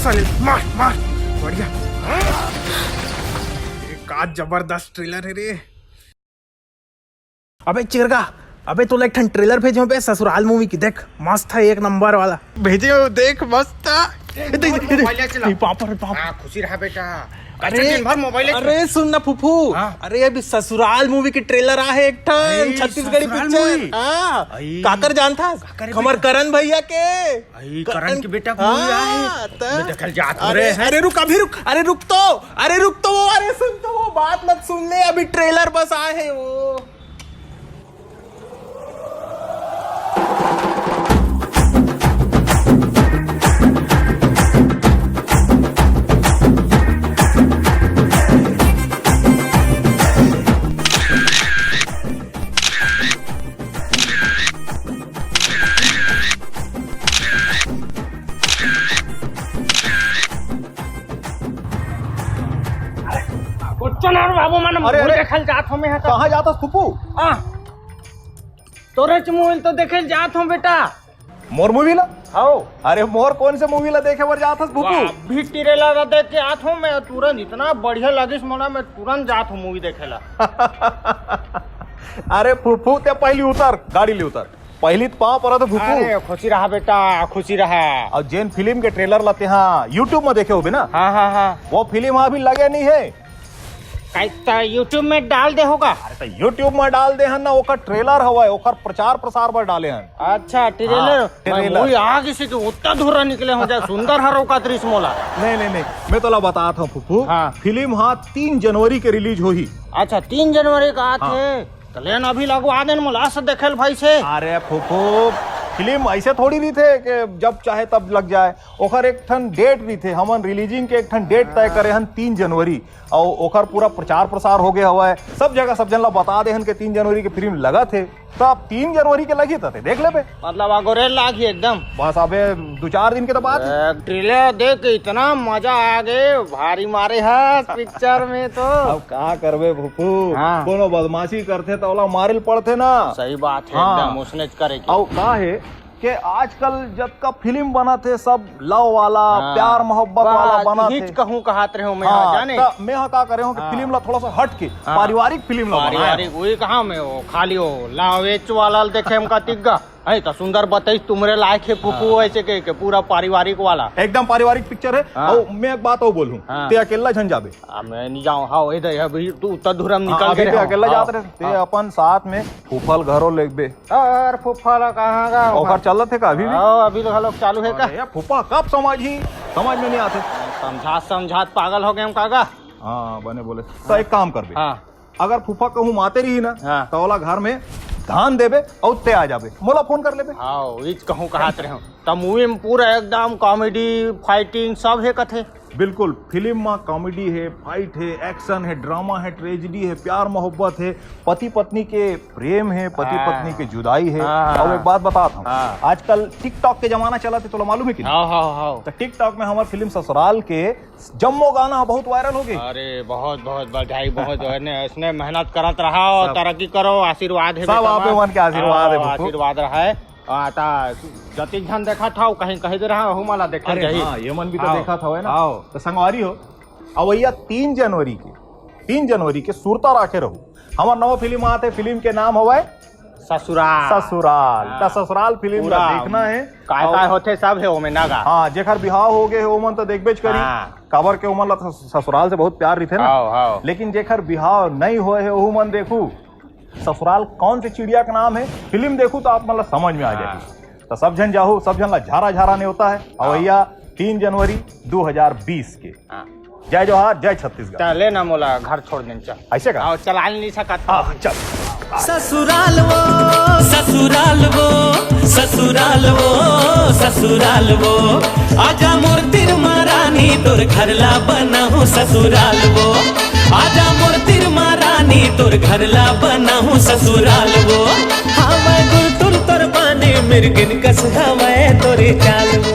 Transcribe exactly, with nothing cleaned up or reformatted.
साले, मार, मार। बढ़िया। ये का जबरदस्त ट्रेलर है रे। अबे चिरगा, अबे तोला एक ठन ट्रेलर भेजे हों बे, ससुराल मूवी की। देख, मस्त है, एक नंबर वाला। भेजे हों, देख, मस्त है। ए, देख, देख, देख, मोबाइल चला। ए, बाप रे बाप। हाँ, खुशी रहा बेटा। अरे, अच्छा, दिन भर मोबाइल। अरे सुन ना फूफू। हाँ। अरे, अभी ससुराल मूवी की ट्रेलर आ है एक ठन, अरे, छत्तीसगढ़ी ससुराल पिक्चर। मूवी? हाँ। अरे। काकर जानथस? काकर हमर बेटा? करण भैया के। अरे, करण के बेटा के मूवी आ है। हाँ, त मैं देखल जात अरे, रहे हैं। अरे रुक, अभी रुक, अरे रुक तो, अरे रुक तो वो, अरे सुन तो वो, बात मत सुन ले, अभी ट्रेलर बस आए है वो। कुछ ना बाबू, मन अरे, मूवी अरे। देखल जात हों मैं हा तो। कहाँ जात हस फूफू? आ, तोरे च मूवी तो देखल जात हों बेटा। मोर मूवी ला? हव। अरे मोर कौन से मूवी ला देखे बर जात हस फूफू? वाह, अभी ट्रेलर देख के आत हों मैं, तुरंत इतना बढ़िया लगिस मोला, मैं तुरंत जात हों मूवी देखे ला। अरे फूफू, ते पहली उतर, गाड़ी ले उतर। पहली तो पाँव परत हों फूफू। अरे खुशी रहा बेटा, खुशी रहा। अउ जेन फिल्म के ट्रेलर ला तेहा YouTube में देखे होबे ना? हाँ, हाँ, हाँ। वो फिल्म अभी लगे नहीं है। काई त YouTube में डाल दे होगा? अरे त YouTube में डाल दे हन ना, ओकर ट्रेलर हवय, ओकर प्रचार प्रसार बर डाले हन। अच्छा, ट्रेलर। हाँ, मैं ट्रेलर। मूवी आ गिस कि उत्ता धुर्रा निकले हों जा, सुंदर हर ओका दृश्य मोला। नहीं, नहीं, नहीं, मैं तोला बतात हों फूफू। हाँ। फिल्म हा तीन जनवरी के रिलीज होही। अच्छा, तीन जनवरी का आत हाँ। हे। त ले ना अभी लगवा देन मोला से देखे ल भाई से। अरे फूफू, फिल्म ऐसे थोड़ी रहिथे कि जब चाहे तब लग जाए। ओकर एक ठन डेट रहिथे, हमन रिलीजिंग के एक ठन डेट तय करे हन तीन जनवरी, अउ ओकर पूरा प्रचार प्रसार हो गए हवय, सब जगह सब जन ला बता दे हन कि तीन जनवरी के फिल्म लगत हे, त अब तीन जनवरी के लगही त ते देख लेबे। मतलब अगोरे लागही एकदम। बस अबे दू चार दिन के तो बात हे। ए, ट्रेलर देख के इतना मजा आ गे, भारी मारे हस पिक्चर में तो। अब का करबे फूफू, हाँ। कोनो बदमाशी करथे त ओला मारे ल पड़थे ना। सही बात हे, हाँ। एकदम उसने करे के। अउ का हे, के आजकल जतका फिल्म बनत हे, सब लव वाला, हाँ। प्यार मोहब्बत वाला बस, बनत हे। इहीच कहूँ कहत रहे हों मैं, हाँ, जाने? त मैं हा का करे हों कि हाँ। फिल्म ला थोड़ा सा हट के हाँ। पारिवारिक फिल्म ला बनाए हों। पारिवारिक, वही कहाँ मैं वो खाली वो लव एच वाला ल देखे हम का तिग्गा। है त सुंदर बताइस तुमरे लायक हे फूफू, हाँ। ऐसे के, के पूरा पारिवारिक वाला। एकदम पारिवारिक पिक्चर हे। हाँ। अउ मैं एक बात अउ बोलहूँ, हाँ। ते अकेल्ला झन जाबे। आ, मैं नहीं जाऊँ, हाँ, वही दे, अभी तू उत्ता धुर्रा में हाँ, निकल अभी गए ते हो। अकेल्ला हाँ, जात रहे, ते हाँ। अपन साथ में फूफा ल घरो लेगबे। अरे फूफा ला कहाँ गा? ओकर चलत हे का अभी भी? हाँ, अभी तो घलो चालू हे का? अरे यार, फूफा कब समझही? समझ में नहीं आथे। समझात समझात पागल हो गए हम कागा। हाँ, बने बोले। त एक काम करबे। हाँ। अगर फूफा कहूँ माते रही ना, हाँ। त ओला घर में धान देबे अउ ते आ जाबे। मोला फोन कर लेबे। हाँ, इच कहूँ कहत रहे हो। त मूवी में पूरा एकदम कॉमेडी, फाइटिंग सब हे कथे। बिल्कुल, फिल्म म कॉमेडी हे, फाइट हे, एक्शन हे, ड्रामा हे, ट्रेजेडी हे, प्यार मोहब्बत हे, पति पत्नी के प्रेम हे, पति हाँ। पत्नी के जुदाई हे। हाँ, हाँ, अउ हाँ। एक बात बतात हूँ, हाँ। आजकल TikTok के जमाना चलत हे, तोला मालूम हे कि नहीं? हाँ, हाँ, हाँ। त TikTok में हमर फिल्म ससुराल के जम्मो गाना बहुत वायरल हो गे। अरे, बहुत, बहुत बधाई, बहुत, बहुत ने, इसने मेहनत करत रहा और सब। तरक्की करो, आशीर्वाद हे सब बेटा आप मन के आशीर्वाद हे, हाँ, फूफू। आशीर्वाद रहा है। आ, ता जतिक झन देखत हव, कहीं कह दे रहा हूँ, मला देखे अरे जाही। हाँ, ये मन भी तो हाँ। देखत हवे ना। हाँ। त संगवारी हो, अवैया तीन जनवरी के, तीन जनवरी के सुरता राखे रहू। हमर नवा फिल्म आत हे, फिल्म के नाम हवय ससुराल। ससुराल। हाँ। त ससुराल फिल्म पूरा ला देखना हे। काय अउ काय होथे सब हे ओमे ना गा। हाँ, जेकर बिहाव हो गए हे ओमन त देखबेच करी। हाँ। काबर के ओमन ला सस-, ससुराल से बहुत प्यार रहिथे ना। हाव, हाव। लेकिन जेकर बिहाव नहीं होए हे ओहू मन देखू। ससुराल कौन से चिड़िया के नाम हे, फिल्म देखू त आप मन ला समझ में आ जाही। हाँ। त सब झन जाहू, सब झन ला झारा झारा नेवता हे। हाँ। अवैया तीन जनवरी दो हजार बीस के। हाँ। जय जोहार, जय छत्तीसगढ़। चले ना मोला घर छोड़ देन चल। ऐसे का? आओ, चला नहीं सकत। हाँ, चल। ससुराल वो, ससुराल वो, ससुराल वो, ससुराल वो। आजा मोर तिरमा रानी, तोर घर ला बनाहूँ ससुराल वो। आजा मोर तिरमा रानी, तोर घर ला बनाहूँ ससुराल वो। हवय गुरतुर तोर बाने, मिर्गिन कस हवय तोरे चाल वो।